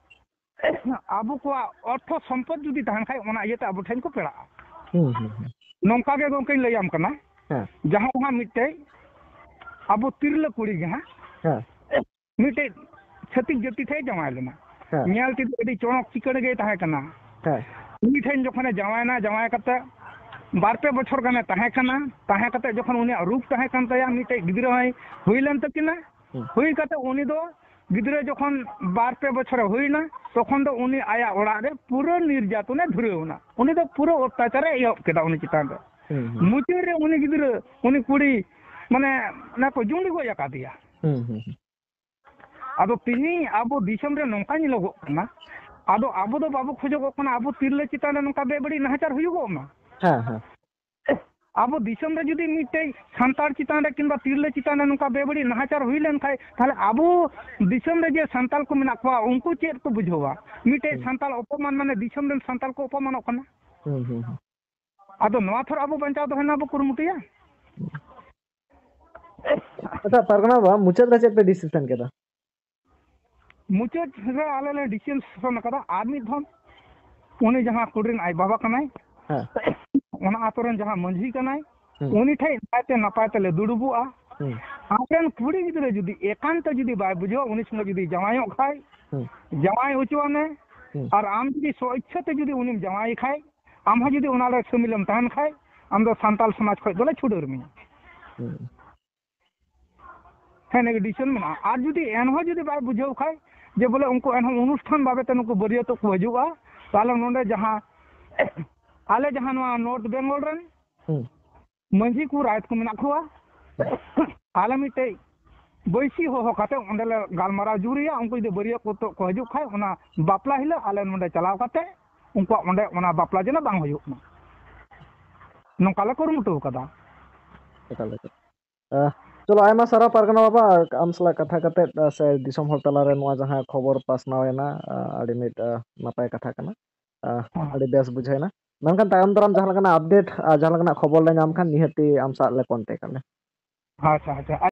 ᱟᱵᱚ ᱠᱚᱣᱟᱜ ᱚᱨᱛᱷᱚ ᱥᱚᱢᱯᱚᱫ ᱡᱩᱫᱤ ᱛᱟᱦᱮᱱ ᱠᱷᱟᱡ, ᱚᱱᱟ ᱤᱭᱟᱹᱛᱮ ᱟᱵᱚ ᱴᱷᱮᱱ ᱠᱚ ᱯᱮᱲᱟᱜᱼᱟ᱾ ᱦᱩᱸ, ᱦᱩᱸ, ᱦᱩᱸ᱾ ᱱᱚᱝᱠᱟ ᱜᱮ ᱜᱚᱢᱠᱮᱧ ᱞᱟᱹᱭᱟᱢ ᱠᱟᱱᱟ, ᱦᱮᱸ᱾ ᱡᱟᱦᱟᱸ ᱫᱚ ᱦᱟᱸᱜ ᱢᱤᱫᱴᱮᱡ ᱟᱵᱚ ᱛᱤᱨᱞᱟᱹ ᱠᱩᱲᱤ ᱜᱮ ᱦᱟᱸᱜ ᱦᱮᱸ᱾ ᱢᱤᱫᱴᱮᱡ ᱪᱷᱟᱹᱛᱤᱠ ᱡᱟᱹᱛᱤ ᱴᱷᱮᱡ ᱡᱟᱶᱟᱭ ᱞᱮᱱᱟ᱾ ᱦᱮᱸ᱾ ᱧᱮᱞ ᱛᱮᱫᱚ ᱟᱹᱰᱤ ᱪᱚᱨᱚᱠ ᱪᱤᱠᱟᱹᱲ ᱜᱮᱭ ᱛᱟᱦᱮᱸ ᱠᱟᱱᱟ᱾ ᱦᱮᱸ᱾ ᱩᱱᱤ ᱴᱷᱮᱱ ᱡᱚᱠᱷᱚᱱᱮ ᱡᱟᱶᱟᱭᱮᱱᱟ, ᱡᱟᱶᱟᱭ ᱠᱟᱛᱮ ᱵᱟᱨ ᱯᱮ ᱵᱚᱪᱷᱚᱨ ᱜᱟᱱᱮ ᱛᱟᱦᱮᱸ ᱠᱟᱱᱟ᱾ ᱛᱟᱦᱮᱸ ᱠᱟᱛᱮ ᱡᱚᱠᱷᱚᱱ ᱩᱱᱤᱭᱟᱜ ᱨᱩᱯ ᱛᱟᱦᱮᱸ ᱠᱟᱱ ᱛᱟᱭᱟ, ᱢᱤᱫᱴᱮᱡ ᱜᱤᱫᱽᱨᱟᱹ ᱦᱚᱸᱭ ᱦᱩᱭ ᱞᱮᱱ ᱛᱟᱹᱠᱤᱱᱟ᱾ ᱦᱩᱸ᱾ ᱦᱩᱭ ᱠᱟᱛᱮ ᱩᱱᱤ ᱫᱚ ᱜᱤᱫᱽᱨᱟᱹ ᱡᱚᱠᱷᱚᱱ ᱵᱟᱨ ᱯᱮ ᱵᱚᱪᱷᱚᱨᱮ ᱦᱩᱭᱱᱟ, ᱛᱚᱠᱷᱚᱱ ᱫᱚ ᱩᱱᱤ ᱟᱭᱟᱜ ᱚᱲᱟᱜ ᱨᱮ ᱯᱩᱨᱟᱹ ᱱᱤᱨᱡᱟᱛᱚᱱᱮ ᱫᱷᱩᱨᱟᱹᱣ ᱮᱱᱟ᱾ ᱩᱱᱤ ᱫᱚ ᱯᱩᱨᱟᱹ ᱚᱛᱛᱟᱪᱟᱨᱮ ᱮᱦᱚᱵ ᱠᱮᱫᱟ ᱩᱱᱤ ᱪᱮᱛᱟᱱ ᱨᱮ᱾ ᱦᱩᱸ, ᱦᱩᱸ᱾ ᱢᱩᱪᱟᱹᱫ ᱨᱮ ᱩᱱᱤ ᱜᱤᱫᱽᱨᱟᱹ, ᱩᱱᱤ ᱠᱩᱲᱤ, ᱢᱟᱱᱮ, ᱚᱱᱟ ᱠᱚ ᱡᱩᱸᱰᱤ ᱜᱚᱡ ᱟᱠᱟᱫᱮᱭᱟ᱾ ᱦᱩᱸ, ᱦᱩᱸ, ᱦᱩᱸ᱾ ᱟᱫᱚ ᱛᱮᱦᱮᱧ ᱟᱵᱚ ᱫᱤᱥᱚᱢ ᱨᱮ ᱱᱚᱝᱠᱟ ᱧᱮᱞᱚᱜᱚᱜ ᱠᱟᱱᱟ, ᱟᱫᱚ ᱟᱵᱚ ᱫᱚ ᱵᱟᱵᱚ ᱠᱷᱚᱡᱚᱜᱚᱜ ᱠᱟᱱᱟ ᱟᱵᱚ ᱛᱤᱨᱞᱟᱹ ᱪᱮᱛᱟᱱ ᱨᱮ ᱱᱚᱝᱠᱟ ᱵᱮᱵᱟᱹᱲᱤᱡ ᱱᱟᱦᱟᱪᱟᱨ ᱦᱩᱭᱩᱜᱚᱜ ᱢᱟ᱾ ᱦᱮᱸ, ᱦᱮᱸ᱾ ᱟᱵᱚ ᱫᱤᱥᱚᱢ ᱨᱮ ᱡᱩᱫᱤ ᱢᱤᱫᱴᱮᱡ ᱥᱟᱱᱛᱟᱲ ᱪᱮᱛᱟᱱ ᱨᱮ ᱠᱤᱝᱵᱟ ᱛᱤᱨᱞᱟᱹ ᱪᱮᱛᱟᱱ ᱨᱮ ᱱᱚᱝᱠᱟ ᱵᱮᱵᱟᱹᱲᱤᱡ ᱱᱟᱦᱟᱪᱟᱨ ᱦᱩᱭ ᱞᱮᱱᱠᱷᱟᱡ, ᱛᱟᱦᱞᱮ ᱟᱵᱚ ᱫᱤᱥᱚᱢ ᱨᱮ ᱡᱮ ᱥᱟᱱᱛᱟᱲ ᱠᱚ ᱢᱮᱱᱟᱜ ᱠᱚᱣᱟ, ᱩᱱᱠᱩ ᱪᱮᱫ ᱠᱚ ᱵᱩᱡᱷᱟᱹᱣᱟ? ᱢᱤᱫᱴᱮᱡ ᱦᱩᱸ᱾ ᱥᱟᱱᱛᱟᱲ ᱚᱯᱚᱢᱟᱱ ᱢᱟᱱᱮ ᱫᱤᱥᱚᱢ ᱨᱮᱱ ᱥᱟᱱᱛᱟᱲ ᱠᱚ ᱚᱯᱚᱢᱟᱱᱚᱜ ᱠᱟᱱᱟ᱾ ᱦᱩᱸ, ᱦᱩᱸ, ᱦᱩᱸ᱾ ᱟᱫᱚ ᱱᱚᱣᱟ ᱛᱷᱚᱨ ᱟᱵᱚ ᱵᱟᱧᱪᱟᱣ ᱫᱚᱦᱚ ᱨᱮᱱᱟᱜ ᱵᱚ ᱠᱩᱨᱩᱢᱩᱴᱩᱭᱟ᱾ ᱟᱪᱪᱷᱟ, ᱯᱟᱨᱜᱟᱱᱟ ᱵᱟᱵᱟ, ᱢᱩᱪᱟᱹᱫ ᱨᱮ ᱪᱮᱫ ᱯᱮ ᱰᱤᱥᱤᱥᱚᱱ ᱠᱮᱫᱟ? ᱢᱩᱪᱟᱹᱫ ᱨᱮ ᱟᱞᱮ ᱞᱮ ᱰᱤᱥᱤᱥᱚᱱ ᱟᱠᱟᱫᱟ, ᱟᱨ ᱢᱤᱫ ᱫᱷᱟᱣ ᱩᱱᱤ ᱡᱟᱦᱟᱸ ᱠᱩᱲᱤ ᱨᱮᱱ ᱟᱡ ᱵᱟᱵᱟ ᱠᱟᱱᱟᱭ, ᱦᱮᱸ᱾ ᱚᱱᱟ ᱟᱛᱳ ᱨᱮᱱ ᱡᱟᱦᱟᱸ ᱢᱟᱹᱡᱷᱤ ᱠᱟᱱᱟᱭ, ᱦᱩᱸ᱾ ᱩᱱᱤ ᱴᱷᱮᱡ ᱱᱟᱭᱛᱮ ᱱᱟᱯᱟᱭ ᱛᱮᱞᱮ ᱫᱩᱲᱩᱵᱚᱜᱼᱟ᱾ ᱦᱩᱸ᱾ ᱟᱢᱨᱮᱱ ᱠᱩᱲᱤ ᱜᱤᱫᱽᱨᱟᱹ ᱡᱩᱫᱤ ᱮᱠᱟᱱᱛᱚ ᱡᱩᱫᱤ ᱵᱟᱭ ᱵᱩᱡᱷᱟᱹᱣᱟ, ᱩᱱᱤ ᱥᱚᱸᱜᱮ ᱡᱩᱫᱤ ᱡᱟᱶᱟᱭᱚᱜ ᱠᱷᱟᱡ, ᱦᱩᱸ᱾ ᱡᱟᱶᱟᱭ ᱦᱚᱪᱚᱣᱟᱱᱮ, ᱦᱩᱸ᱾ ᱟᱨ ᱟᱢ ᱡᱩᱫᱤ ᱥᱚ ᱤᱪᱪᱷᱟᱹ ᱛᱮ ᱡᱩᱫᱤ ᱩᱱᱤᱢ ᱡᱟᱶᱟᱭᱮ ᱠᱷᱟᱡ, ᱟᱢ ᱦᱚᱸ ᱡᱩᱫᱤ ᱚᱱᱟ ᱨᱮ ᱥᱟᱹᱢᱤᱞᱮᱢ ᱛᱟᱦᱮᱱ ᱠᱷᱟᱡ, ᱟᱢ ᱫᱚ ᱥᱟᱱᱛᱟᱞ ᱥᱚᱢᱟᱡᱽ ᱠᱷᱚᱡ ᱫᱚᱞᱮ ᱪᱷᱩᱰᱟᱹᱨ ᱢᱮᱭᱟ᱾ ᱦᱩᱸ᱾ ᱦᱮᱸ, ᱱᱮᱜᱳᱥᱤᱭᱮᱥᱚᱱ ᱢᱮᱱᱟᱜᱼᱟ᱾ ᱟᱨ ᱡᱩᱫᱤ ᱮᱱᱦᱚᱸ ᱡᱩᱫᱤ ᱵᱟᱭ ᱵᱩᱡᱷᱟᱹᱣ ᱠᱷᱟᱡ, ᱡᱮ ᱵᱚᱞᱮ ᱩᱱᱠᱩ ᱮᱱᱦᱚᱸ ᱚᱱᱩᱥᱴᱷᱟᱱ ᱵᱟᱵᱮ ᱛᱮ ᱱᱩᱠᱩ ᱵᱟᱹᱨᱭᱟᱹᱛᱚᱜ ᱠᱚ ᱦᱤᱡᱩᱜᱼᱟ, ᱛᱟᱦᱞᱮ ᱱᱚᱰᱮ ᱡᱟᱦᱟᱸ ᱟᱞᱮ ᱡᱟᱦᱟᱸ ᱱᱚᱣᱟ ᱱᱚᱨᱛᱷ ᱵᱮᱝᱜᱚᱞ ᱨᱮᱱ ᱦᱩᱸ᱾ ᱢᱟᱹᱡᱷᱤ ᱠᱚ ᱨᱟᱭᱛ ᱠᱚ ᱢᱮᱱᱟᱜ ᱠᱚᱣᱟ, ᱟᱞᱮ ᱢᱤᱫᱴᱮᱡ ᱵᱟᱹᱭᱥᱤ ᱦᱚᱦᱚ ᱠᱟᱛᱮ ᱚᱸᱰᱮ ᱞᱮ ᱜᱟᱞᱢᱟᱨᱟᱣ ᱡᱩᱨᱤᱭᱟ᱾ ᱩᱱᱠᱩ ᱡᱩᱫᱤ ᱵᱟᱹᱨᱭᱟᱹᱛ ᱠᱚ ᱠᱚ ᱦᱤᱡᱩᱜ ᱠᱷᱟᱡ, ᱚᱱᱟ ᱵᱟᱯᱞᱟ ᱦᱤᱞᱳᱜ ᱟᱞᱮ ᱱᱚᱰᱮ ᱪᱟᱞᱟᱣ ᱠᱟᱛᱮ ᱩᱱᱠᱩᱣᱟᱜ ᱚᱸᱰᱮ ᱚᱱᱟ ᱵᱟᱯᱞᱟ ᱡᱮᱱᱚ ᱵᱟᱝ ᱦᱩᱭᱩᱜ ᱢᱟ, ᱱᱚᱝᱠᱟ ᱞᱮ ᱠᱩᱨᱩᱢᱩᱴᱩ ᱟᱠᱟᱫᱟ᱾ ᱮᱠᱟᱞ, ᱮᱠᱟᱞ᱾ ᱟᱦ, ᱪᱚᱞᱚ, ᱟᱭᱢᱟ ᱥᱟᱨᱦᱟᱣ ᱯᱟᱨᱜᱟᱱᱟ ᱵᱟᱵᱟ, ᱟᱢ ᱥᱟᱞᱟᱜ ᱠᱟᱛᱷᱟ ᱠᱟᱛᱮᱫ, ᱟᱦ, ᱥᱮ ᱫᱤᱥᱚᱢ ᱦᱚᱲ ᱛᱟᱞᱟᱨᱮ ᱱᱚᱣᱟ ᱡᱟᱦᱟᱸ ᱠᱷᱚᱵᱚᱨ ᱯᱟᱥᱱᱟᱣ ᱮᱱᱟ, ᱟᱦ, ᱟᱹᱰᱤ ᱢᱤᱫ, ᱟᱦ, ᱱᱟᱯᱟᱭ ᱠᱟᱛᱷᱟ ᱠᱟᱱᱟ᱾ ᱟᱦ, ᱦᱮᱸ᱾ ᱟᱹᱰᱤ ᱵᱮᱥ ᱵᱩᱡᱷᱟᱹᱣ ᱮᱱᱟ᱾ ᱢᱮᱱᱠᱷᱟᱱ ᱛᱟᱭᱚᱢ ᱫᱟᱨᱟᱢ ᱡᱟᱦᱟᱸ ᱞᱮᱠᱟᱱᱟᱜ update, ᱟᱦ, ᱡᱟᱦᱟᱸ ᱞᱮᱠᱟᱱᱟᱜ ᱠᱷᱚᱵᱚᱨ ᱞᱮ ᱧᱟᱢ ᱠᱷᱟᱱ ᱱᱤᱦᱟᱹᱛᱤ ᱟᱢ ᱥᱟᱶ ᱞᱮ contact ᱟᱞᱮ᱾ ᱟᱪᱪᱷᱟ, ᱟᱪᱪᱷᱟ᱾